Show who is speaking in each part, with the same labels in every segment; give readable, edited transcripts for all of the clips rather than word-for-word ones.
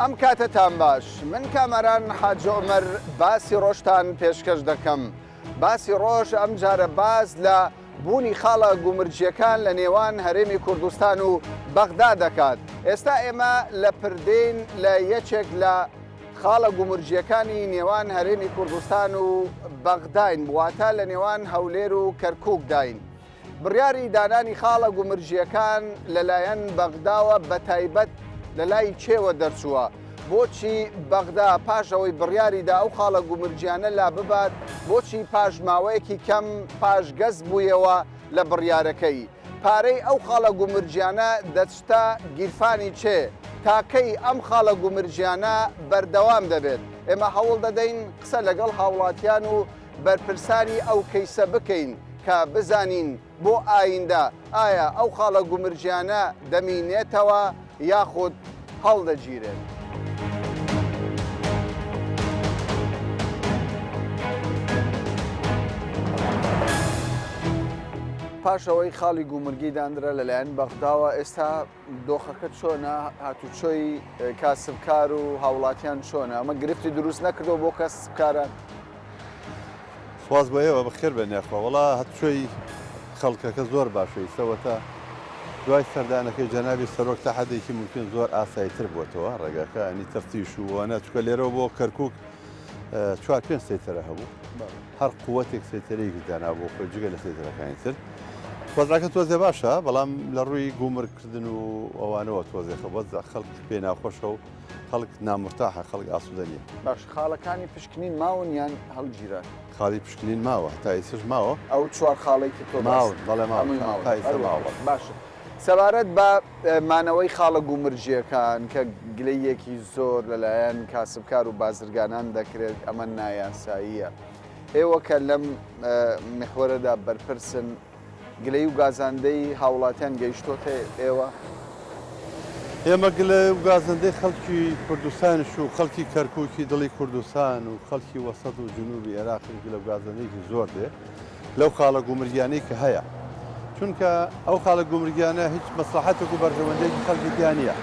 Speaker 1: ئەم کاتەتان باش من کامەران حاجی عومەر باسی ڕۆژتان پێشکەش دەکەم باسی ڕۆژ ئەم جارە باس لە بوونی خاڵە گومرگییەکان لە نێوان هەرێمی کوردستان و بەغدا دەکات. ئێستا ئێمە لە پردێین لە یەکێک لە خاڵە گومرگییەکانی نێوان هەرێمی کوردستان و بەغداین، واتە لە نێوان هەولێر و کەرکووکداین. بڕیاری دانانی خاڵە گومرگییەکان لەلایەن بەغداوە بەتایبەت لەلای کێوە دەرچووە؟ بۆچی بەغدا پاش ئەوەی بڕیاریدا ئەو خاڵە گومرگیانە لاببات، بۆچی پاش ماوەیەکی کەم پاشگەز بوویەوە لە بڕیارەکەی؟ پارەی ئەو خاڵە گومرگیانە دەچتە گیرفانی کێ؟ تا کەی ئەم خاڵە گومرگیانە بەردەوام دەبێت؟ ئێمە هەوڵدەدەین قسە لەگەڵ هاوڵاتیان و بەرپرسانی ئەو کەیسە بکەین کە بزانین بۆ ئایندە ئایا ئەو خاڵە گومرگیانە دەمینێتەوە یاخود هەڵدەگیرێن؟ پاش ئەوەی خاڵی گومرگی داندرا لەلایەن بەغداوە ئێستا دۆخەکە چۆنە هاتوچۆی کاسبکار و هاوڵاتیان چۆنە ئەمە گرفتی دروست نەکردەوە بۆ کەسبکاران؟
Speaker 2: سوپاس بۆ ئێوە بەخێر بێن یاخوا وەڵا هەتچۆی خەڵکەکە زۆر باشە ئیسە وەتا دوای سەردانەکەی جەنابی سەرۆک تا حەدێکی مومکین زۆر ئاساییتر بووەتەوە ڕێگاکە ئەنی تەفتیش و وانە چکە لێرەوە بۆ کەرکک چوار پێنج سەیتەرە هەبوو هەر قوتێک سەیتەرەیەکی دانا بۆ خۆی جگە لە سەیتەرەکانی تر وەزعەکە تۆزێ باشە بەڵام لە ڕووی گومرکردن و ئەوانەوە تۆزێخە وەزع خەڵک پێ ناخۆشە و خەڵک نامورتاحە خەڵک ئاسوودە نییە.
Speaker 1: باش خاڵەکانی پشکنین ماون یان هەڵگیران؟
Speaker 2: خاڵی پشکنین ماوە تا ئیستەش ماوە.
Speaker 1: ئەو چوار خاڵەی کە تۆ باست
Speaker 2: ماون بەڵێ ماون
Speaker 1: هەمووی ماون
Speaker 2: تا ئیستە ماوە.
Speaker 1: باشە سەبارەت بە مانەوەی خاڵە گومرگییەکان کە گلەییەکی زۆر لەلایەن کاسبکار و بازرگانان دەکرێت ئەمە نایاساییە ئێوە کە لەم میحوەرەدا بەرپرسن گلەیی و گازاندەی هاوڵاتیان گەیشتۆتە ئێوە؟
Speaker 2: ئێمە گلەیی و گازەندەی خەڵکی کوردستانیش و خەڵکی کەرکوکی دڵی کوردستان و خەڵکی وەسەت و جنوبی عێراقیش گلە و گازەندەیەکی زۆر دێ لەو خاڵە گومرگیانەی کە هەیە چونکە ئەو خاڵە گومرگیانە هیچ مەسڵەحەتێک و بەرژەوەندێکی خەڵکی تیا نییە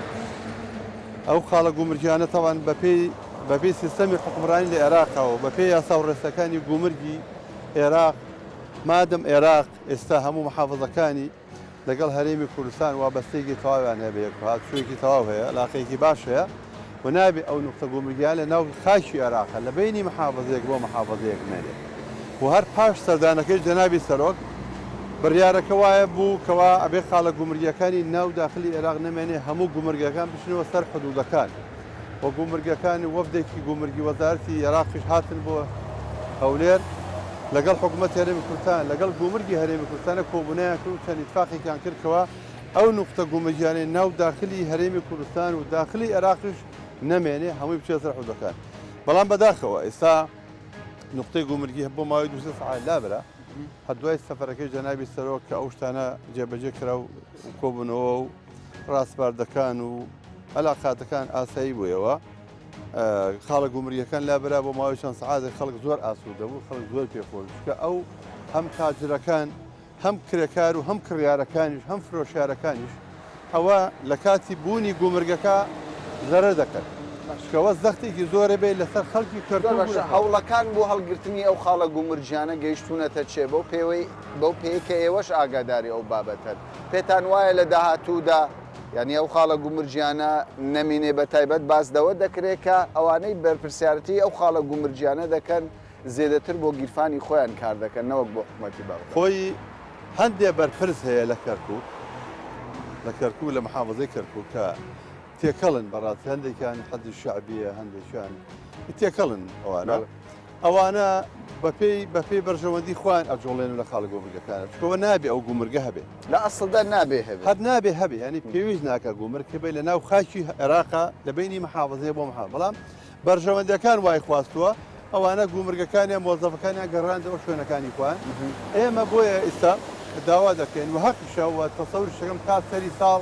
Speaker 2: ئەو خاڵە گومرگیانە تەوان بەپێی بەپێی سیستەمی حوکمڕانی لە عێراقەوە بەپێی یاسا و ڕێساکانی گومرگی عێراق مادەم عێراق ئێستا هەموو محافزەکانی لەگەڵ هەرێمی کوردستان وابەستەیەکی تەواویان هەیە بە یەک و هاتوچۆیەکی تەواو هەیە، عەلاقەیەکی باش هەیە و نابێ ئەو نوقتە گومرگیانە لە ناو خاکی عێراقە لە بەینی محافزەیەک بۆ محافزەیەک بمێنێت و هەر پاش سەردانەکەی جەنابی سەرۆک بڕیارەکە وایە بوو کەوا ئەبێ خاڵە گومرگیەکانی ناو داخلی عێراق نەمێنێ هەموو گومرگەکان بچنەوە سەر حدودەکان. و گومرگەکان و وەفدێکی گومرگی وەزارەتی عێراقیش هاتن بۆ هەولێر لەگەڵ حکوومەتی هەرێمی کوردستان لەگەڵ گومرگی هەرێمی کوردستانە کۆبوونەیان کرد و چەند ئیتفاقێکیان کرد کەوا ئەو نوقتە گومرگیانەی ناو داخلی هەرێمی کوردستان و داخلی عێراقیش نەمێنێ هەمووی بچێت سەر حدودەکان بەڵام بەداخەوە ئێستا نوقتەی گومرگی بۆ ماوەی دوو سێ سەعات لابرا هەر دوای سەفەرەکەی جەنابی سەرۆک کە ئەو شتانە جێبەجێ کرا و کۆبوونەوە و ڕاسپاردەکان و عەلاقاتەکان ئاسایی بوویەوە، خاڵە گومرگیەکان لابرا بۆ ماوەی چەند سەعاتێک خەڵک زۆر ئاسوودە بوو، خەڵک زۆر پێخۆش چونکە ئەو هەم تاجرەکان هەم کرێکار و هەم کڕیارەکانیش هەم فرۆشیارەکانیش ئەوە لە کاتی بوونی گومرگەکە زەرەر دەکەن چونکە زەختێکی زۆرە بێ لەسەر خەڵکی کەرکوک و
Speaker 1: باشە هەوڵەکان بۆ هەڵگرتنی ئەو خاڵە گومرگیانە گەیشتوونەتە چێ بەو پێوەی بەو پێیەی کە ئێوەش ئاگاداری ئەو بابەتەن پێتان وایە لە داهاتوودا یانی ئەو خاڵە گومرگیانە نەمینێ بە تایبەت باس لەوە دەکرێت کە ئەوانەی بەرپرسیارەتی ئەو خاڵە گومرگیانە دەکەن زێدەتر بۆ گیرفانی خۆیان کار دەکەن نەوەک بۆ حکومەتی بەغدا.
Speaker 2: خۆی هەندێ بەرپرس هەیە لە کەرکوک لە کەرکوک لە محافزەی کەرکوک کە تێکەڵن بەڕاستی هەندێکیان حەزی شەعبیە هەندێکیان تێکەڵن ئەوانە ئەوانە بەپێی بەپێی بەرژەوەندی خۆیان ئەجوڵێن لە خاڵە گومرگەکانە چکەوە نابێ ئەو گومرگە هەبێ
Speaker 1: لە ئەسڵدا نابێ هەبێ
Speaker 2: هەر نابێ هەبێ ینی پێویست ناکە گومرگ هەبێ لە ناو خاکی عێراقا لە بینی محافزەیە بۆ محافظ بەڵام بەرژەوەندەکان وای خواستووە ئەوانە گومرگەکانیان مۆزەفەکانیان گەڕاندەوە شوێنەکانی خۆیان ئێمە بۆیە ئیستا داوا دەکەین و هەقیشە و تەسەوریش دەکەم تا سەری ساڵ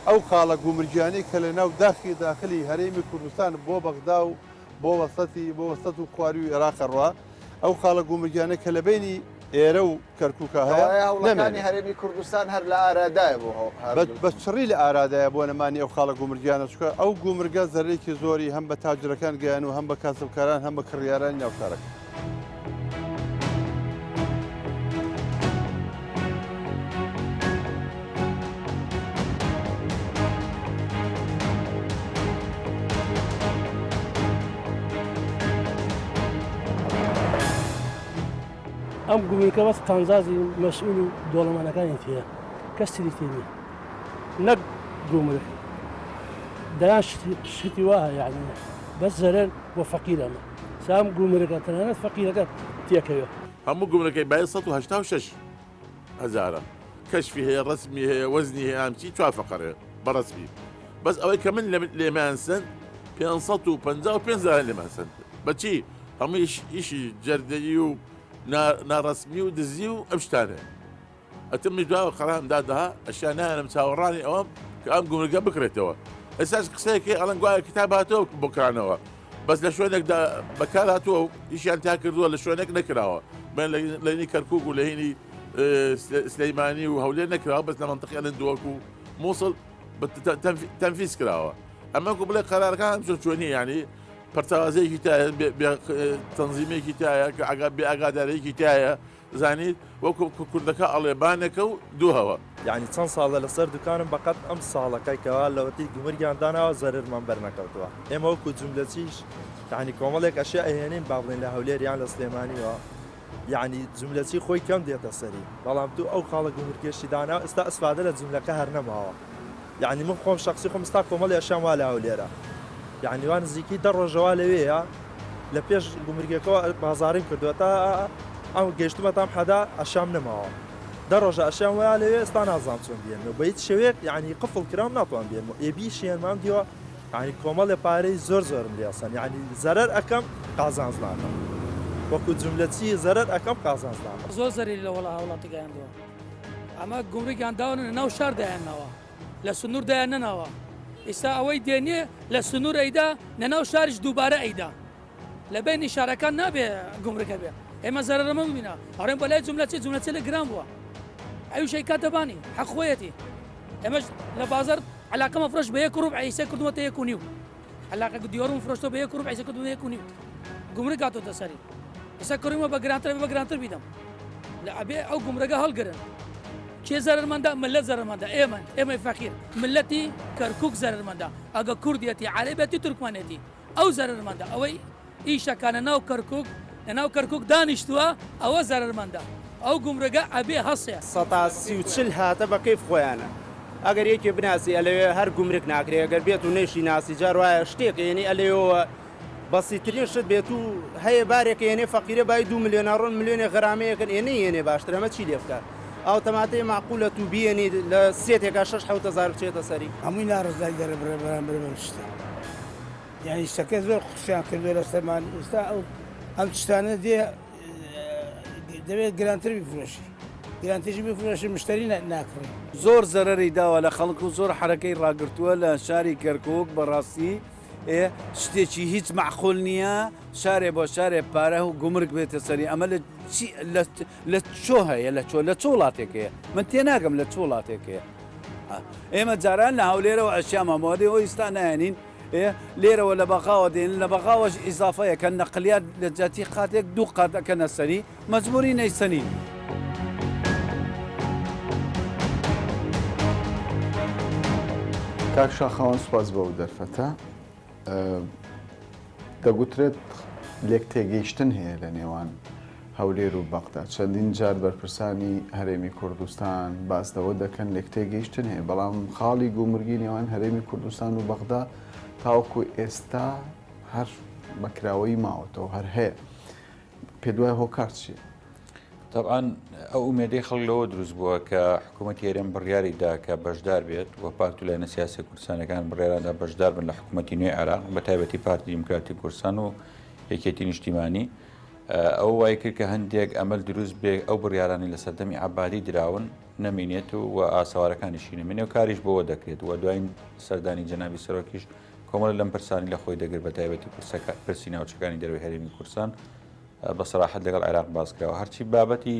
Speaker 2: ئەو خاڵە گومرگیانەی کە لە ناو داخی داخلی هەرێمی کوردستان بۆ بەغدا و بۆ وەسەتی بۆ وەسەت و خواروی عێراق ئەڕوا ئەو خاڵە گومرگیانە کە لە بینی ئێرە و کەرکوکا هەیە
Speaker 1: کەوایە هەوڵەکانی
Speaker 2: نەمێنێ.
Speaker 1: هەرێمی کوردستان هەر لە ئارادایە بۆ هەردوو.
Speaker 2: بە چڕی لە ئارادایە بۆ نەمانی ئەو خاڵە گومرگیانە، چونکە ئەو گومرگە زەرەرێکی زۆری هەم بە تاجرەکان گەیان و هەم بە کاسبکاران هەم بە کڕیارانی ناو شارەکە.
Speaker 3: ئەم گومرکە بەس قانجازی مەسئول و دۆڵەمەنەکانی تێیە کەس تری تێ نیە نەک گومرک دەیان شتی وا هەیە یعنی بەس زەرەر بۆ فەقیر ئەمە سام گومرکە تەنانەت فەقیرەکە تێکەوێ.
Speaker 4: هەموو گومرەکەی بای 186 هەزارە کەشفی هەیە ڕەسمی هەیە وەزنی هەیە ئامچی چوار فەقەرەیە بە ڕەسمی بەس ئەوەی کە من لێمان سند 555 هەزار لێمان سند بەچی هەموو ئیشی جەردەیی و ناڕەسمی و دزی و ئەم شتانەیە. ئەتم منیش دواوە قەرارم دا دەها ئەشیا نایەنم چاوەڕانی ئەوەم کە ئەم گومرگە بکرێتەوە. ئێستاش قسەیەک هەیە ئەڵێن گوایە کتاب هاتووە بۆ کرانەوە بەس لە شوێنێکدا بەکار هاتووە و ئیشیان تا کردووە لە شوێنێک نەکراوە بەن لە هینی کەرکوک و لە هینی سلەیمانی و هەولێر نەکراوە بەس لە مەنتقی ئەلەن دووەک و مووسڵ تەنفیز کراوە ئەمە کو بڵێ قەرارەکان چۆن چۆنیە یعنی پەرتەوازەیەکی تایە، بێ تەنزیمێکی تایە، کە ئاگا بێ ئاگادارێکی تایە، زانیت وەکو کوردەکە ئەڵێ بانێکە و دوو هەوە.
Speaker 5: یەعنی چەند ساڵە لەسەر دوکانم بەقەد ئەم ساڵەکەی کەوا لەوەتەی گومرگیان داناوە زەرەرمان بەرنەکەوتووە ئێمە وەکو جوملەچیش یەعنی کۆمەڵێک ئەشیا ئەهێنین با بڵێین لە هەولێر یان لە سلێمانیەوە یەعنی جوملەچی خۆی کەم دێتە سەری بەڵام تو ئەو خاڵە گومرگیەشی داناوە ئێستا ئیسفادە لە جوملەکە هەر نەماوە. یەعنی من خۆم شەخسی خۆم ئستا کۆمەڵی ئەشیام وا لە هەولێرە یەعنی وا نزیکی دە ڕۆژە وا لەوێیە لە پێش گومرگەکەوە بازاریم کردووە تا ئەم گەیشتمە تام حەدا ئەشام نەماوە دە ڕۆژە ئەشیام وا لەوێ ئێستا نازانم چۆن بێنمەوە بە هیچ شێوەیەک یەعنی قفڵ کرام ناتوان بێنمەوە ئێ بیشێنمام دیوە یەعنی کۆمەڵێ پارەی زۆر زۆرم لێ ئەسەن یەعنی زەرەر ئەکەم قازانج ناکەم وەکو جوملە چی زەرەر ئەکەم قازانج ناکەم.
Speaker 6: زۆر زەرەری لە وەڵا هاوڵاتی گەیاندووە. ئەمە گومرگیان داون لە ناو شار دایانناوە لە سنوور دایان نەناوە ئیستا ئەوەی دێنێ لە سنوور ئەیدا لە ناو شاریش دووبارە ئەیدا لە بینی شارەکان نابێ گومرگە بێ ئێمە زەرەرەمە ببینە ئەڕێن بەلای جملە چی جملە چی لە گران بووە ئەویش ئەیکاتە بانی حەق خۆیەتی ئێمەش لە بازار علاقەمە فرۆش بە یەک ڕوبع ئیسە کردووەتە یەک و نیو علاقە دیۆرم فرۆشتۆ بە یەک ڕوبع ئیسە کردووە یەک و نیو گومرگ هاتۆتە سەری ئێستا کڕیمە بە گرانتر بە گرانتر بیدەم لە ئەبێ ئەو گومرگە هەڵگرن کێ زەرەرمەندە ملت زەرەرمەندە ئێمە ئێمەی فەقیر ملەتی کەرکک زەرەرمەندە ئەگە کوردیەتی عەرەبێتی تورکمانێتی ئەو زەرەرمەندە ئەوەی ئیشەکانە ناو کەرکک لە ناو کەرکک دانیشتووە ئەوە زەرەرمەندە ئەو گومرگە ئەبێ هەسێ.
Speaker 7: سەتا 30 و 40 هاتە بە کەیف خۆیانە ئەگەر یەکێ بناسی ئەلەوێ هەر گومرگ ناکرێ ئەگەر بێت و نەیشی ناسی جار وایە شتێک ئەیەنی ئەلەوێوە بەسیترین شت بێت و هەیە بارێک ئەیەنێ فەقیرە بای دوو ملیۆن ئەڕۆن ملیۆنێ غەرامەیەکن ئێ نەیەنێ باشترە ئەمە چی لێ بکات ئاو تەماتەی مەعقولە تو بیەنی لە سێتێکا شەش 7000 بچێتە سەری.
Speaker 8: هەمووی ناڕەزای دەرەبڕێ بەرامبەر بەم شتە یانی شتەکە زۆر قورسیان کردووە لەسەرمان ئێستا ئەو ئەم شتانە دێ دەبێت گرانتر بیفرۆشی گرانتیشی بفرۆشی مشتری ناکڕێ.
Speaker 9: زۆر زەرەری داوە لە خەڵک و زۆر حەرەکەی ڕاگرتووە لە شاری کەرکوک بەڕاستی ئێ شتێکی هیچ مەعقول نییە شارێ بۆ شارێ پارە و گومرگ بێتە سەری ئەمە لە چی لە چۆ هەیە لە چۆ لە چ وڵاتێک هەیە من تێناگەم لە چ وڵاتێک هەیە ئێمە جاران لە هەولێرەوە ئەشیامان بۆ دێ ئێستا نایەنین لێرەوە لە بەغاوە دێن لە بەغاوەش ئیزافەیە کە نەقلیات لە جاتی قاتێک دوو قات ئەکەنە سەری مەجبوری نەیسەنین.
Speaker 1: کاک شاخەوان سوپاس بۆ ئەو دەرفەتە. دەگوترێت لێک تێگەیشتن هەیە لە نێوان هەولێر و بەغدا. چەندین جار بەرپرسانی هەرێمی کوردستان باس لەوە دەکەن لێک تێگەیشتن هەیە، بەڵام خاڵی گومرگی نێوان هەرێمی کوردستان و بەغدا تاوەکو ئێستا هەر بەکراوەیی ماوەتەوە هەر هەیە. پێت وایە هۆکار چییە؟
Speaker 10: تەبعەن ئەو ئومێدەی خەڵک لەوە دروست بووە کە حکوومەتی هەرێم بڕیاری دا کە بەشدار بێت و پارت و لایەنە سیاسیە کوردستانەکان بڕیاراندا بەشدار بن لە حکوومەتی نوێی عێراق بە تایبەتی پارتی دیموکراتی کوردستان و یەکێتی نیشتیمانی ئەو وای کرد کە هەندێک ئەمەل دروست بێ ئەو بڕیارانی لە سەردەمی عەبادی دراون نەمینێت و و ئاسەوارەکانیشی نەمێنێ و کاریش بۆوە دەکرێت و دوایین سەردانی جەنابی سەرۆکیش کۆمەڵە لەم پرسانی لە خۆی دەگرت بە تایبەتی پرسی ناوچەکانی دەروی هەرێمی کوردستان بە سەراحەت لەگەڵ عێراق باس کراوە هەرچی بابەتی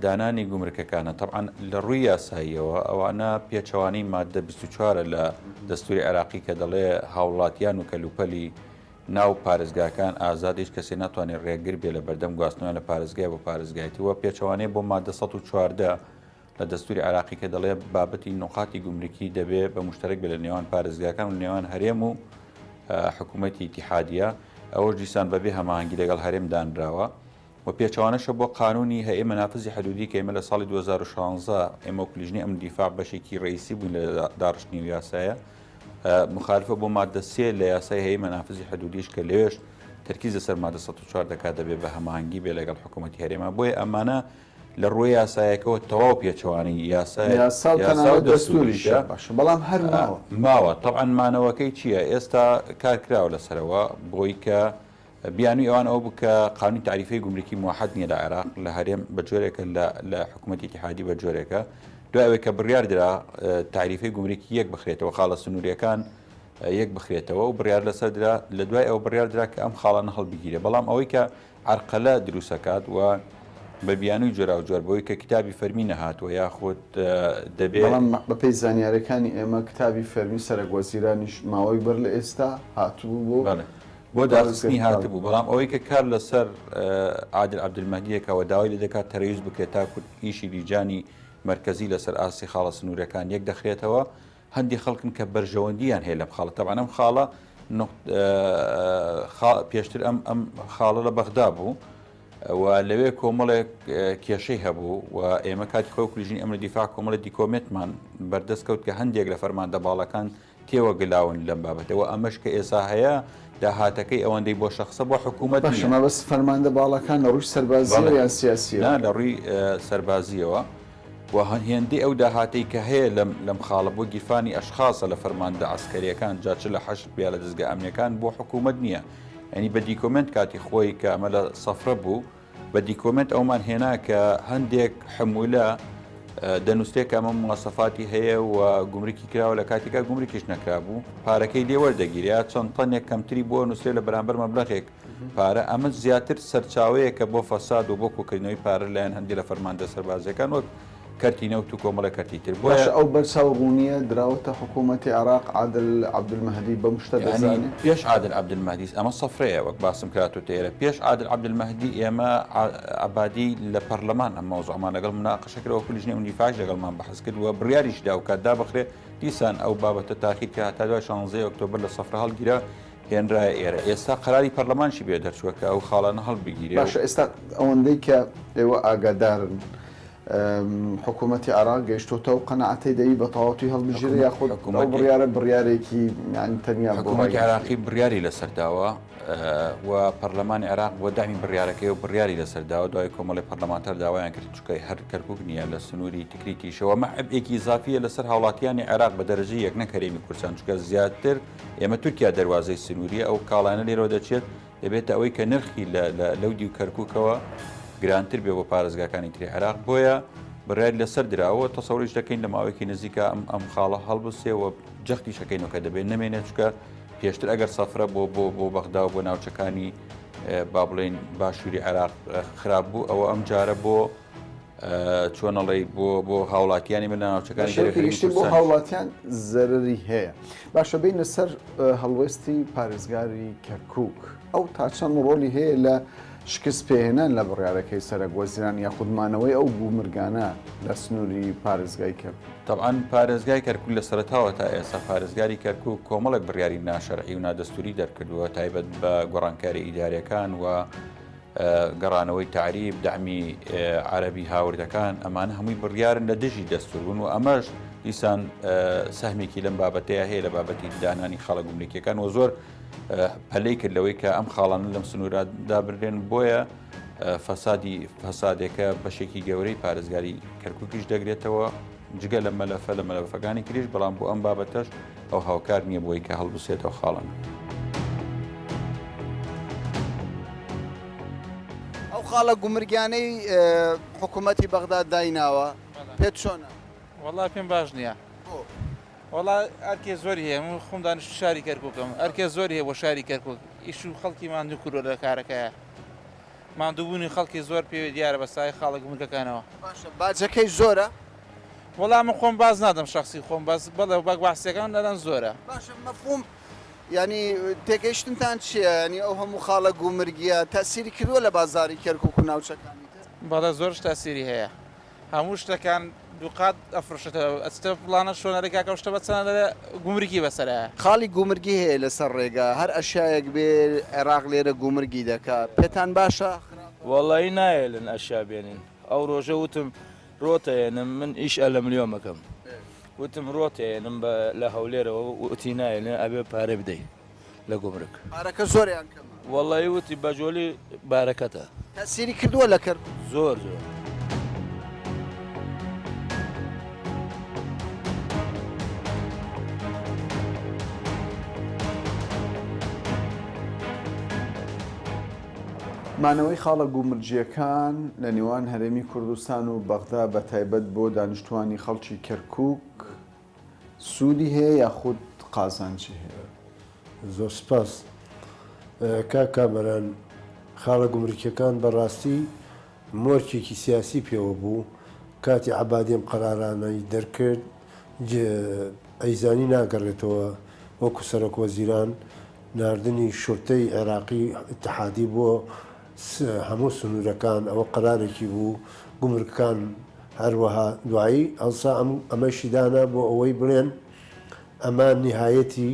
Speaker 10: دانانی گومرکەکانە تەبعەن لە ڕووی یاساییەوە ئەوانە پێچەوانەی ماددە 24 لە دەستوری عێراقی کە دەڵێ هاوڵاتیان و کەلوپەلی ناو پارێزگاکان ئازاد هیچ کەسێ ناتوانێت ڕێگر بێ لە بەردەم گواستنەوە لە پارێزگای بۆ پارێزگایەتی وە پێچەوانەیە بۆ مادە 114 لە دەستوری عێراقی کە دەڵێ بابەتی نقاتی گومرکی دەبێ بە مشتەرەک بێ لە نێوان پارێزگاکان و نێوان هەرێم و حکوومەتی ئیتیحادیە ئەوەش دیسان بەبێ هەماهەنگی لەگەڵ هەرێم دانراوە. و پێچەوانەشە بۆ قانونی هەیئە مەنافزی حدودی کە ئێمە لە ساڵی 2016 ئێمە وەکو لیژنەی ئەمن دیفاع بەشێکی ڕئیسی بووین لە داڕشتنی ئەو یاسایە مخالفە بۆ مادە سێ لە یاسای هەیئە مەنافزی حدودیش کە لەوێش تەرکیز لەسەر مادە 104 دەکات دەبێت بە هەماهەنگی بێ لەگەڵ حکوومەتی هەرێما بۆیە ئەمانە لە ڕووی یاسایەکەوە تەواو پێچەوانەی یاسا
Speaker 1: یاسا و تەنانەت دەستوریشە باشە بەڵام هەر ماوە
Speaker 10: ماوە تەبعەن مانەوەکەی چییە ئێستا کار کراوە لەسەرەوە بۆی کە بیانووی ئەوان ئەوە بوو کە قانونی تاریفەی گومرکی موحد نییە لە عێراق لە هەرێم بە جۆرێکە لە لە حکوومەتی ئیتیحادی بە جۆرێکە دوای ئەوەی کە بڕیار درا تاریفەی گومرکی یەک بخرێتەوە خاڵە سنووریەکان یەک بخرێتەوە و بڕیار لەسەر درا لە دوای ئەو بڕیار درا کە ئەم خاڵانە هەڵبگیرێ بەڵام ئەوەی کە عەرقەلە دروستەکات و بە بیانووی جۆراوجۆر بەوەی کە کتابی فەرمی نەهاتووە یاخود دەبێ.
Speaker 1: بەڵام بەپێی زانیاریەکانی ئێمە کتابی فەرمی سەرەک وەزیرانیش ماوەیەک بەر لە ئێستا هاتبوو بۆ
Speaker 10: بەڵێ بۆ داخستنی هاتبوو، بەڵام ئەوەی کە کار لەسەر عادل عەبدولمەهدیەکە و داوای لێ دەکات تەرەیوز بکرێت تاکو ئیشی لیجانی مەرکەزی لەسەر ئاستی خاڵە سنووریەکان یەک دەخرێتەوە، هەندی خەڵکن کە بەرژەوەندیان هەیە لەم خاڵە تەبعەن ئەم خاڵە پێشتر ئەم ئەم خاڵە لە بەغدا بوو و لەوێ کۆمەڵێک کێشەی هەبوو و ئێمە کاتی خۆی لیژنەی ئەمن دیفاع کۆمەڵی دیکۆمێنتمان بەردەست کەوت کە هەندێک لە فەرماندە باڵەکان تێوە گلاون لەم بابەتەوە ئەمەش کە ئێسا هەیە داهاتەکەی ئەوەندەی بۆ شەخسە بۆ حکوومەت
Speaker 1: باشە مەبەست فەرماندە باڵاکان لە ڕووی سەربازیەوە یان سیاسیەوە؟
Speaker 10: نا لە ڕووی سەربازیەوە و هێندەی ئەو داهاتەی کە هەیە لەم لەم خاڵە بۆ گیرفانی ئەشخاسە لە فەرماندە عەسکەریەکان جا چ لە حەشد بێ یا لە دەزگا ئەمنیەکان بۆ حکوومەت نییە یانی بە دیکۆمێنت کاتی خۆی کە ئەمە لە سەفرە بوو بە دیکۆمێنت ئەومان هێنا کە هەندێک حمولە دەنووسرێت کە ئەمە مواسەفاتی هەیە و گومرکی کراوە لە کاتێکا گومرکیش نەکرابوو پارەکەی لێ وەردەگیریا چەند تەنێک کەمتری بۆ نووسرێ لە بەرامبەر مەبلەغێک پارە ئەمە زیاتر سەرچاوەیەکە بۆ فەساد و بۆ کۆکردنەوەی پارە لایەن هەندێک لە فەرماندە سەربازیەکان وەک کەرتی نەوت و کۆمەڵێک کەرتی تر. بۆیە.
Speaker 1: باشە ئەو بەرچاو ڕوونییە دراوەتە حکوومەتی عێراق عادل عەبدولمەهدی بەم شتە
Speaker 10: یانی
Speaker 1: دەزانێ؟
Speaker 10: پێش عادل عەبدولمەهدیس ئەمە سەفرەیە وەک باسم کرا تۆ تێرە پێش عادل عەبدولمەهدی ئێمە عەبادی لە پەرلەمان ئەم مەوزوعمان لەگەڵ مناقەشە کرد وەکو لیژنەی ئەمن دیفاعیش لەگەڵمان بەحس کرد و بڕیاریش دا و کات دابخرێ دیسان ئەو بابەتە تاخیر کرا هەتا دوای شانزەی ئۆکتۆبەر لە سەفرە هەڵگیرا هێنرایە ئێرە ئێستا قەراری پەرلەمانشی پێ دەرچووە کە ئەو خاڵانە هەڵبگیرێ و.
Speaker 1: باشە ئێستا ئەوەندەی کە ئێوە ئاگادارن حکوومەتی عێراق گەیشتۆتە ئەو قەناعەتەی دەبی بە تەواوەتی هەڵبژێرێ یاخود ئەو بڕیارە بڕیارێکی یانی تەنیا بۆ ڕای
Speaker 10: حکوومەتی
Speaker 1: گشتی؟
Speaker 10: عێراقی بڕیاری لەسەر داوە و پەرلەمانی عێراق بۆ دەعمی بڕیارەکەی و بڕیاری لەسەر داوە دوای کۆمەڵی پەرلەمانتار داوایان کرد چونکە هەر کەرکوک نییە لە سنووری تکریتیشەوە ئەمە عەبئێکی ئیزافییە لەسەر هاوڵاتیانی عێراق بە دەرەجەی یەک نەک هەرێمی کوردستان چونکە زیاتر ئێمە تورکیا دەروازەی سنووریە ئەو کاڵانە لێرەوە دەچێت دەبێتە ئەوەی کە نرخی لەو دیو کەرکووکەوە گرانتر بێ بۆ پارێزگاکانی تری عێراق بۆیە بڕیاری لەسەر دراوە تەسەوریش دەکەین لە ماوەیەکی نزیکە ئەم ئەم خاڵە هەڵبسێ و جەختیش ئەکەینەوە کە دەبێت نەمێنێت چونکە پێشتر ئەگەر سەفرە بۆ بۆ بۆ بەغدا و بۆ ناوچەکانی با بڵێین باشووری عێراق خراپ بوو ئەوە ئەم جارە بۆ چۆن ئەڵێی بۆ بۆ هاوڵاتیانی من لە ناوچەکانی
Speaker 1: دەرەوەی
Speaker 10: هەرێمی
Speaker 1: گشتی بۆ
Speaker 10: کوردستانیش.
Speaker 1: هاوڵاتیان زەرەری هەیە. باشە بێینە سەر هەڵوێستی پارێزگاری کەرکوک ئەو تا چەند ڕۆلی هەیە لە شکست پێهێنان لە بڕیارەکەی سەرەک وەزیران یاخود مانەوەی ئەو گومرگانە لە سنووری پارێزگای کەرکوک؟
Speaker 10: تەبعەن پارێزگای کەرکوک لە سەرەتاوە تا ئێستا پارێزگاری کەرکوک کۆمەڵێک بڕیاری ناشەرعی و نادەستوری دەرکردووە تایبەت بە گۆڕانکاری ئیداریەکان و گەڕانەوەی تەعریب، دەعمی عەرەبی هاوردەکان، ئەمانە هەمووی بڕیارن لە دژی دەستوور بوون و ئەمەش دیسان سەهمێکی لەم بابەتەیە هەیە لە بابەتی دانانی خاڵە گومرکیەکان و زۆر پەلەی کرد لەوەی کە ئەم خاڵانە لەم سنوورە دابنرێن بۆیە فەسادی فەسادێکە بەشێکی گەورەی پارێزگاری کەرکووکیش دەگرێتەوە جگە لە مەلەفە لە مەلەفەکانی تریش بەڵام بۆ ئەم بابەتەش ئەو هاوکار نییە بۆی کە هەڵبسێتەوە خاڵن.
Speaker 1: ئەو خاڵە گومرگیانەی حکوومەتی بەغدا دایناوە پێت چۆنە؟
Speaker 11: وەڵا پێم باش نییە.
Speaker 1: بۆ؟
Speaker 11: وەڵا ئەرکێ زۆری هەیە من خۆم دانیشتوو شاری کەرکووکم ئەرکێ زۆری هەیە بۆ شاری کەرکووک ئیش و خەڵکی ماندوو کردووە لە کارەکەیە. ماندووبوونی خەڵکی زۆر پێوێ دیارە بە سایەی خاڵە گومرکەکانەوە.
Speaker 1: باشە باجەکەی زۆرە؟
Speaker 11: وەڵا من خۆم باج نادەم شەخسی خۆم بەس بەڵێ بەک بەعسیەکان دەلەن زۆرە.
Speaker 1: باشە مەفهوم یانی تێگەیشتنتان چیە یانی ئەو هەموو خاڵە گومرگیە تەئسیری کردوە لە بازاری کەرکوک و ناوچەکانی تر؟
Speaker 11: بەڵێ زۆرش تاسیری هەیە هەموو شتەکان دووقات ئەفرۆشێتەوە ئەچتە فڵانە شۆن ئەرێ کاکە ئەو شتە بە چەنە دەرێ گومرگی بەسەرایە.
Speaker 1: خاڵی گومرگی هەیە لەسەر ڕێگا هەر ئەشیایەک بێ عێراق لێرە گومرگی دەکا پێتان باشە خراپە؟
Speaker 12: وەڵایی نایەلن ئەشیا بێنین ئەو ڕۆژە وتم ڕۆتەیەنم من ئیش ئەلەملیۆم ئەکەم وتم ڕۆتەیەنم بە لە هەولێرەوە وتی نایەلن ئەبێ پارە بدەی لە گومرگ.
Speaker 1: پارەکە زۆرە یان کەمە؟
Speaker 12: وەڵایی وتی بە جۆلی بارەکەتە.
Speaker 1: تەسیری کردووە لە کەرکوک؟
Speaker 12: زۆر زۆر.
Speaker 1: مانەوەی خاڵە گومرگییەکان لە نێوان هەرێمی کوردستان و بەغدا بە تایبەت بۆ دانیشتووانی خەڵکی کەرکوک سوودی هەیە یاخود قازانجی هەیە؟
Speaker 13: زۆر سپاس کاک کامەران، خاڵە گومرکیەکان بەڕاستی مۆرکێکی سیاسی پێوە بوو، کاتی عەبادی ئەم قەرارانەی دەرکرد ئەیزانی ناگەڕێتەوە وەکو سەرۆک وەزیران، ناردنی شورتەی عێراقی ئیتحادی بۆ هەموو سنوورەکان ئەوە قەرارێکی بوو، گومرگەکان هەروەها دوایی ئەوسا ئەم ئەمەشی دانا بۆ ئەوەی بڵێن ئەمە نیهایەتی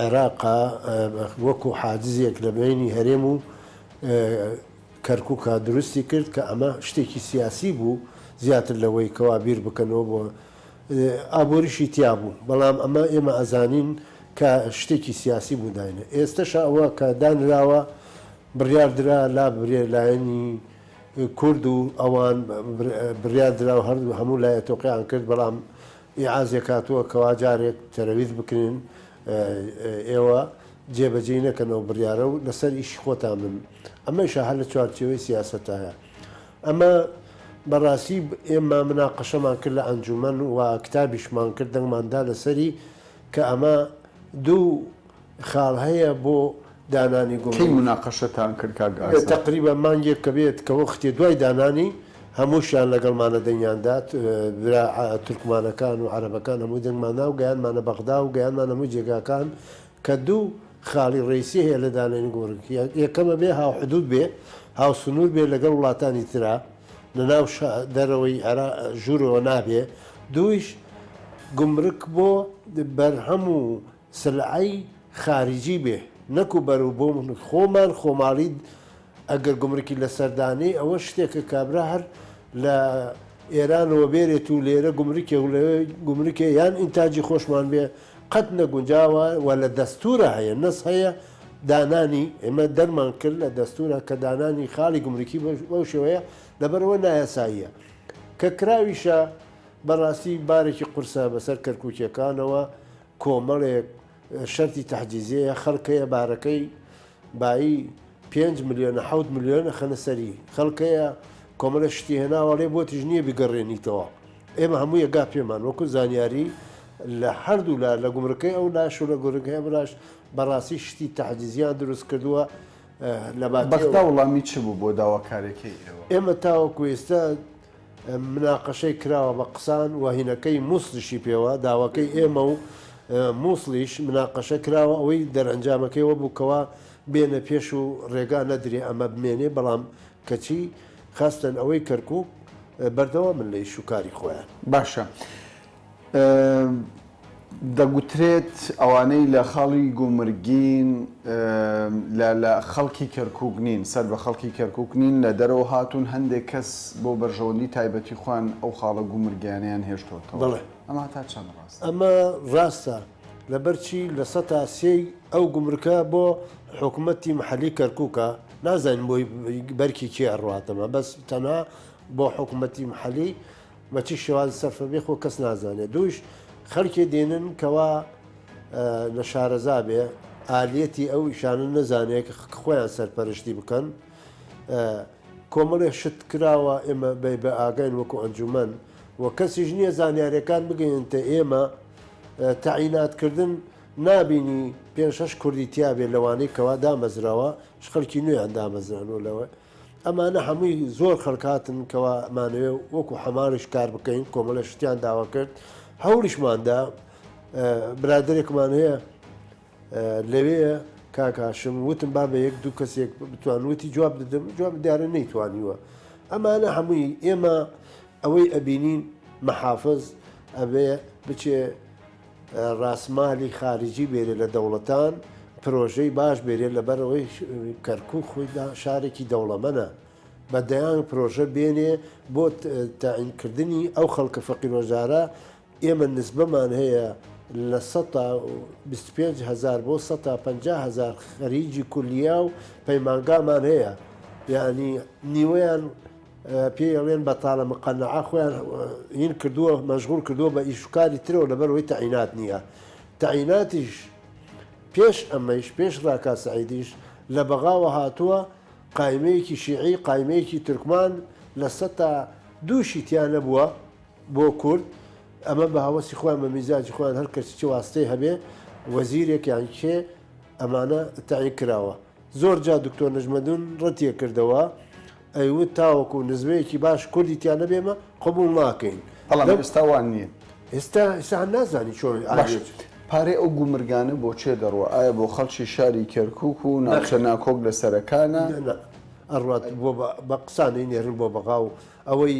Speaker 13: عێراقە وەکو حاجزێک لە بەینی هەرێم و کەرکوکا دروستی کرد کە ئەمە شتێکی سیاسی بوو زیاتر لەوەی کەوا بیر بکەنەوە بۆ ئابووریشی تیا بوو بەڵام ئەمە ئێمە ئەزانین کە شتێکی سیاسی بوو داینە ئێستەشە ئەوە کە دانراوە بڕیار درا لاببرێ لایەنی کورد و ئەوان بڕیار درا و هەردوو هەموو لایە تۆقیان کرد بەڵام ئیعازێک هاتووە کەوا جارێک تەرەویز بکرێن ئێوە جێبەجێی نەکەن ئەو بڕیارە و لەسەر ئیشی خۆتان بن ئەمەیشە هەر لە چوارچێوەی سیاسەتایە ئەمە بەڕاستی ئێمە مناقەشەمان کرد لە ئەنجومەن و کتابیشمان کرد دەنگمان دا لەسەری کە ئەمە دوو خاڵ هەیە بۆ دانانی
Speaker 1: گومرگ. کەی مناقەشەتان کرد کاک ئازاد؟
Speaker 13: تەقریبەن مانگێک کە بێت کە وەختێ دوای دانانی هەمووشیان لەگەڵمانە دەنگیان دا برا تورکمانەکان و عەرەبەکان هەموو دەنگمان دا و گەیاندمانە بەغدا و گەیاندمان هەموو جێگاکان کە دوو خاڵی ڕەیسی هەیە لە دانانی گومرگ یەکەم ئەبێ هاوحدود بێ هاوسنوور بێ لەگەڵ وڵاتانی ترا لە ناو دەرەوەی عێراق ژوورەوە نابێ دوویش گومرک بۆ بەرهەم و سلعەی خاریجی بێ نەکو بەرو بۆم خۆمان خۆماڵی ئەگەر گومرکی لەسەر دانێی ئەوە شتێکە کابرا هەر لە ئێرانەوە بێرێت و لێرە گومرکێ و لەوێ گومرکێ یان ئینتاجی خۆشمان بێ قەت نەگونجاوە و لە دەستورا هەیە نەس هەیە دانانی ئێمە دەرمان کرد لە دەستورا کە دانانی خاڵی گومرکی بەو شێوەیە لەبەرئەوە نایاساییە کە کراویشە بەڕاستی بارێکی قورسە بەسەر کەرکوکیەکانەوە کۆمەڵێک شەرتی تەحجیزیەیە خەڵک هەیە بارەکەی بایی پێنج ملیۆنە حەوت ملیۆن ئەخەنە سەری خەڵک هەیە کۆمەڵێک شتی هێناوە ئەڵێ بۆتیش نییە بیگەڕێنیتەوە ئێمە هەموو یەگا پێمان وەکو زانیاری لە هەردوو لا لە گومرکەی ئەو لاش و لە گورگەی ئەم لاش بەڕاستی شتی تەحجیزیان دروست کردووە لە
Speaker 1: بەغدا وەڵامی چ بوو بۆ داواکاریەکەی ئێوە؟
Speaker 13: ئێمە تاوەکو ئێستا مناقەشەی کراوە بە قسان و هینەکەی موسڵیشی پێوە، داواکەی ئێمە و موسڵیش مناقەشە کراوە، ئەوەی دەرئەنجامەکەی ئەوە بوو کەوا بێنە پێش و ڕێگا نەدرێ ئەمە بمێنێ، بەڵام کەچی خاستەن ئەوەی کەرکوک بەردەوامن لە ئیش و کاری خۆیان.
Speaker 1: باشە دەگوترێت ئەوانەی لە خاڵی گومرگین لە لە خەڵکی کەرکوک نین، سەر بە خەڵکی کەرکوک نین، لە دەرەوە هاتوون، هەندێک کەس بۆ بەرژەوەندی تایبەتی خۆیان ئەو خاڵە گومرگیانەیان هێشتۆتەوە.
Speaker 13: بەڵێ.
Speaker 1: ئەمە هەتا چەند ڕاستە؟
Speaker 13: ئەمە ڕاستە، لەبەر چی لە سەتا سێی ئەو گومرکە بۆ حکومەتی محەلی کەرکوکە، نازانین بۆی بەرکی کێ ئەڕوات ئەمە، بەس تەنها بۆ حکومەتی محەلی بە چ شێوازی سەرفە بێ خۆ کەس نازانێ دووش خەلکێ دێنن کەوا نەشارەزا بێ ئالیەتی ئەو ئیشانە نەزانێ کە خۆیان سەرپەرشتی بکەن کۆمەڵێ شت کراوە ئێمە بە بە ئاگاین وەکو ئەنجومەن و کەسیش نییە زانیاریەکان بگەینتە ئێمە تەعینات کردن نابینی پێ شەش کوردی تیاابێ لەوانەی کەوا دامەزراوە خەڵکی نوێیان دامەزرانەوە لەوە. ئەمانە هەمووی زۆر خەڵک هاتن کەوا ئەمانەوێ وەکو حەماڵیش کار بکەین کۆمەڵێ شتیان داوا کرد هەوڵیشمان دا برادەرێکمان هەیە لەوێ کاک هاشم وتم با بە یەک دوو کەسێک بتوان وتی جواب دەدەم جواب دیارە نەیتوانیوە ئەمانە هەمووی ئێمە ئەوەی ئەبینین محافز ئەبێ بچێ ڕاسمالی خارجی بێرێ لە دەوڵەتان پرۆژەی باش بێرێ لەبەرئەوەی کەرکوک خۆی شارێکی دەوڵەمەنە بە دەیان پرۆژە بێنێ بۆ تەعین کردنی ئەو خەڵکە فەقیرۆژارە ئێمە نسبەمان هەیە لە سەتا 25 هزار بۆ سەتا 50 هزار خەریجی کولیە و پەیمانگامان هەیە یعنی نیوەیان پێی ئەڵێن بەتاڵە مقەنەعە خۆیان هین کردووە مەشغوڵ کردووە بە ئیش و کاری ترەوە لەبەر ئەوەی تەعینات نییە تەعیناتیش پێش ئەمەیش پێش ڕاکا سەعیدیش لە بەغاوە هاتووە قایمەیەکی شیعی قایمەیەکی تورکمان لە سەتا دووشی تیا نەبووە بۆ کورد ئەمە بە هەوەسی خۆیان بە میزاجی خۆیان هەر کەسی چ واستەی هەبێ وەزیرێک یان کێ ئەمانە تەعین کراوە زۆر جا دکتۆر نەجمەدون ڕەتیە کردەوە ئەیوت تاوەکو نزمەیەکی باش کوردی تیا نەبێ ئێمە قبوڵ ناکەین.
Speaker 1: بەڵام ئێستا وا نییە.
Speaker 13: ئێستا ئێستا هەر نازانی چۆن
Speaker 1: باشە پارەی ئەو گومرگانە بۆ کێ دەڕوا؟ ئایا بۆ خەڵکی شاری کەرکوک و ناوچە ناکۆک لەسەرەکانە؟
Speaker 13: نا نا ئەڕوات بۆ بە قسان ئەینێرن بۆ بەغا و ئەوەی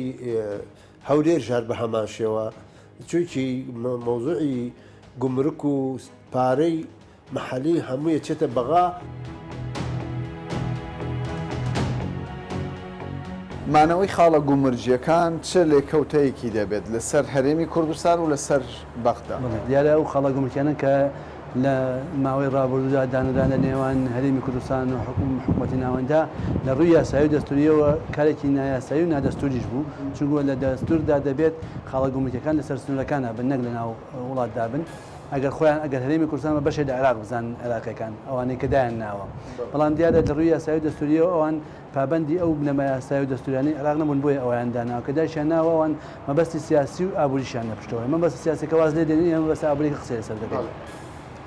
Speaker 13: هەولێریش هەر بە هەمان شێوە چونکی مەوزوعی گومرک و پارەی مەحەلی هەمووی ئەچێتە بەغا.
Speaker 1: مانەوەی خاڵە گومرگییەکان چ لێکەوتەیەکی دەبێت لەسەر هەرێمی کوردستان و لەسەر بەغدا؟
Speaker 14: بەڵێ دیارە ئەو خاڵە گومرکیانە کە لە ماوەی ڕابردوودا دانران لە نێوان هەرێمی کوردستان و حکوومەتی ناوەندا لە ڕووی یاسایی و دەستوورییەوە کارێکی نایاسایی و نادەستووریش بوو، چونکە لە دەستووردا دەبێت خاڵە گومرکیەکان لەسەر سنوورەکانا بن نەک لەناو وڵاتدا بن. ئەگەر خۆیان ئەگەر هەرێمی کوردستان بە بەشێ لە عێراق بزانن عێراقیەکان ئەوانەی کە دایان ناوە بەڵام دیارە لە ڕووی یاسایی و دەستوریەوە ئەوان پابەندی ئەو بنەما یاسایی و دەستوریانەی عێراق نەبوون بۆیە ئەویان داناوە کە دایشیان ناوە ئەوان مەبەستی سیاسی و ئابووریشیان لە پشتەوەیە مەبەستی سیاسیەکە واز لێ دێنین ئێمە مەبەستە ئابووریەکە قسەی لەسەر دەکەین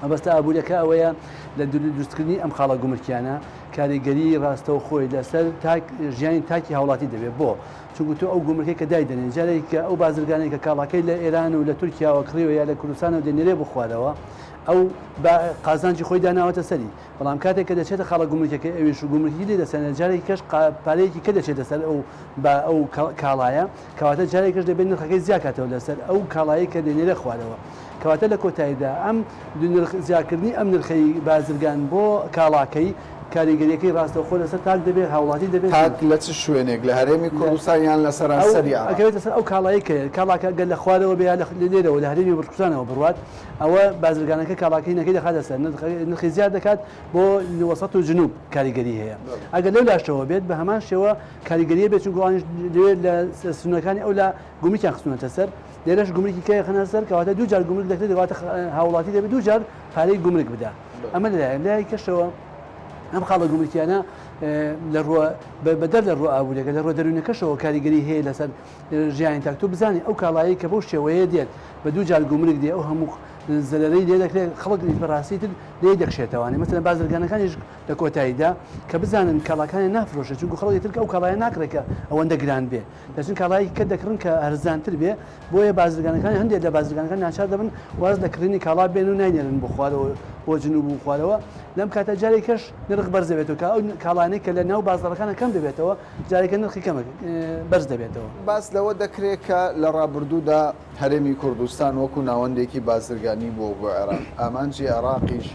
Speaker 14: مەبەستە ئابووریەکە ئەوەیە لە دروستکردنی ئەم خاڵە گومرکیانە کاریگەری ڕاستەوخۆی لەسەر تاک ژیانی تاکی هاوڵاتی دەبێت بۆ چونکو تۆ ئەو گومرکەی کە دایدەنێن جارێک کە ئەو بازرگانەی کە کاڵاکەی لە ئێران و لە تورکیاوە کڕیوە یا لە کوردستانەوە دەنێرێ بۆ خوارەوە ئەو بە قازانجی خۆی داناوەتە سەری بەڵام کاتێک کە دەچێتە خاڵە گومرکەکەی ئەویش و گومرکی لێ دەسێنێت جارێکی کەش پارەیەکی کە دەچێتە سەر ئەو بە ئەو کاڵایە کەواتە جارێکش دەبێت نرخەکەی زیاکاتەوە لەسەر ئەو کاڵایەی کە دەنێرێ خوارەوە کەواتە لە کۆتاییدا ئەم نرخ زیاکردنی ئەم نرخەی بازرگان بۆ کاڵاکەی کاریگەریەکەی ڕاستەوخۆ لەسەر تاک دەبێت، هاوڵاتی دەبێت.
Speaker 1: تاک لە چ شوێنێک؟ لە هەرێمی کوردستان یان لە سەرانسەری عێراق؟
Speaker 14: ئەکەوێتە سەر ئەو کاڵایەی کە کاڵاکە گەر لە خوارەوە بێ یا لێرەوە لە هەرێمی کوردستانەوە بڕوات ئەوە بازرگانەکە کاڵاکەی نەکەی دەخاتە سەر نرخی زیاد دەکات بۆ وەسەت و جنوب کاریگەری هەیە ئەگەر لەو لاشەوە بێت بە هەمان شێوە کاریگەریە بێت چونکە ئەوانیش لەوێ لە سنوورەکانی ئەو لا گومرکیان خستوونەتە سەر لێرەش گومرکی کە خەنە سەر کەواتە دوو جار گومرک دەکرێت کەواتە هاوڵاتی دەبێت دوو جار پارەی گومرک بدا ئەمە لەلایەک لای کەشەوە ئەم خاڵە گومرکیانە لە ڕووە بەدەر لە ڕووە ئابووریەکە لە ڕووە دەروونەکەشەوە کاریگەری هەیە لەسەر ژیانی تاک تۆ بزانانی ئەو کاڵایەی کە بەو شێوەیە دێت بە دوو جار گومرک دێ ئەو هەموو زەرەرەی لێ دەکرێت خەڵک بەڕاستی تر لێ دەکشێتەوانێ مەسەلەن بازرگانەکانیش لە کۆتاییدا کە بزانن کاڵاکانیان نافرۆشێت چونکو خەڵکی تر کە ئەو کاڵایە ناکڕێت کە ئەوەندە گران بێ دەچن کاڵایەکی کە دەکڕن کە هەرزانتر بێ، بۆیە بازرگانەکان هەندێک لە بازرگانەکان ناچار دەبن واز لە کڕینی کاڵا بێن و ناینێرن بۆ خوارەوە بۆ جنوب و خوارەوە، لەم کاتە جارێکەش نرخ بەرز دەبێتەوە کە ئەو کاڵایانەی کە لە ناو بازاڕەکانە کەم دەبێتەوە جارێکە نرخی کەم بەرز دەبێتەوە.
Speaker 1: باس لەوە دەکرێت کە لە ڕابردوودا هەرێمی کوردستان وەکو ناوەندێکی بازرگانی بووە بۆ عێراق، ئامانجی عێراقیش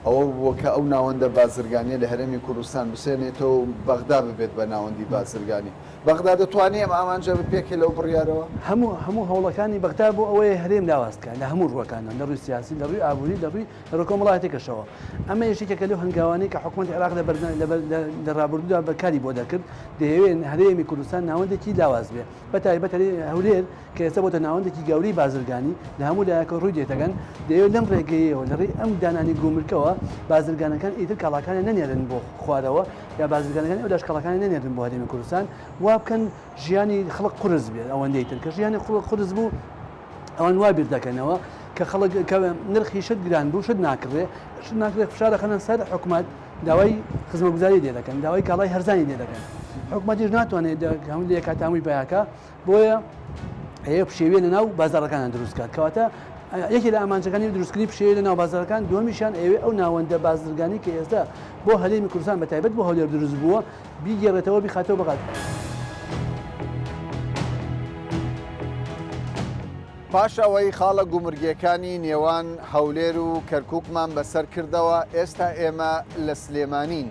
Speaker 1: ئەوە بووە کە ئەو ناوەندە بازرگانییە لە هەرێمی کوردستان بسێنێتەوە و بەغدا ببێت بە ناوەندی بازرگانی. بەغدا دەتوانێ ئەم ئامانجە بپێکێ لەو بڕیارەوە؟
Speaker 14: هەموو هەموو هەوڵەکانی بەغدا بۆ ئەوەیە هەرێم لاواز بکات لە هەموو ڕووەکانەوە، لە ڕووی سیاسی، لە ڕووی ئابووری، لە ڕووی لە ڕووی کۆمەڵایەتیکەشەوە. ئەمە یەکێکە لەو هەنگاوانەی کە حکوومەتی عێراق لە بەرنا لە بەر لە لە ڕابردوودا بە کاری بۆ دەکرد، دەیەوێ هەرێمی کوردستان ناوەندێکی لاواز بێ. بە تایبەت هەرێ هەولێر کە ئێستا بۆتە ناوەندێکی گەورەی بازرگانی، لە هەموو لایەکەوە ڕووی دێتەگەن، دەیەوێ لەم ڕێگەیەوە لە ڕێی ئەم دانانی گومرکەوە بازرگانەکان ئیتر کاڵاکانیان نەنێرن بۆ خوارەوە، یا بازرگانەکانی ئەولاش کاڵاکانیان نەنێرن بۆ هەرێمی کوردستان وا بکەن ژیانی خەڵک قورس بێت ئەوەندەی تر کە ژیانی خەڵک قورس بوو ئەوان وا بیر دەکەنەوە. کە خەڵک کە نرخی شت گران بوو شت ناکڕێ شت ناکرێ فشار دەخەنە سەر حکومەت داوای خزمەتگوزاری لێ دەکەن داوای کاڵای هەرزانی لێ دەکەن حکومەتیش ناتوانێت هەموو لە کات هەمووی پیاکە بۆیە هەیە پشێویە لە ناو بازاڕەکانە دروستکات کەواتە یەکێ لە ئامانجەکانی دروستکردنی پشێوی لە ناو بازاڕەکان دووەمیشیان ئەوێ ئەو ناوەندە بازرگانی کە ئێستا بۆ هەرێمی کوردستان بە تایبەت بۆ هەولێر دروست بووە بیگێڕێتەوە بیخاتەوە بەغات.
Speaker 1: پاش ئەوەی خاڵە گومرگیەکانی نێوان هەولێر و کەرکوکمان بەسەر کردەوە، ئێستا ئێمە لە سلێمانین.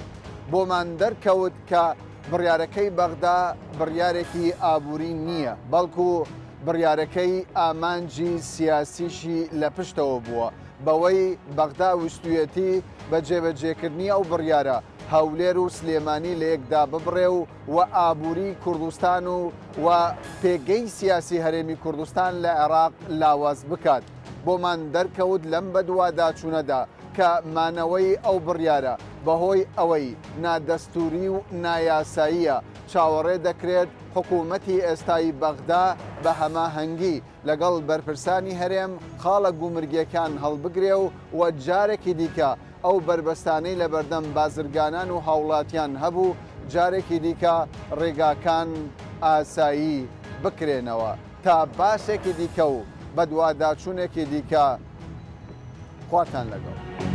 Speaker 1: بۆمان دەرکەوت کە بڕیارەکەی بەغدا بڕیارێکی ئابووری نییە، بەڵکو بڕیارەکەی ئامانجی سیاسیشی لە پشتەوە بووە، بەوەی بەغدا ویستویەتی بە جێبەجێکردنی ئەو بڕیارە هەولێر و سلێمانی لەیەک داببڕێ و و ئابووری کوردستان و و پێگەی سیاسی هەرێمی کوردستان لە عێراق لاواز بکات. بۆمان دەرکەوت لەم بەدواداچوونەدا کە مانەوەی ئەو بڕیارە بەهۆی ئەوەی نادەستووری و نایاساییە، چاوەڕێ دەکرێت حکوومەتی ئێستای بەغدا بە هەماهەنگی لەگەڵ بەرپرسانی هەرێم خاڵە گومرگیەکان هەڵبگرێ و و جارێکی دیکە ئەو بەربەستانەی لەبەردەم بازرگانان و هاوڵاتیان هەبوو جارێکی دیکە ڕێگاکان ئاسایی بکرێنەوە تا باسێکی دیکە و بەدواداچوونێکی دیکە خواتان لەگەڵ.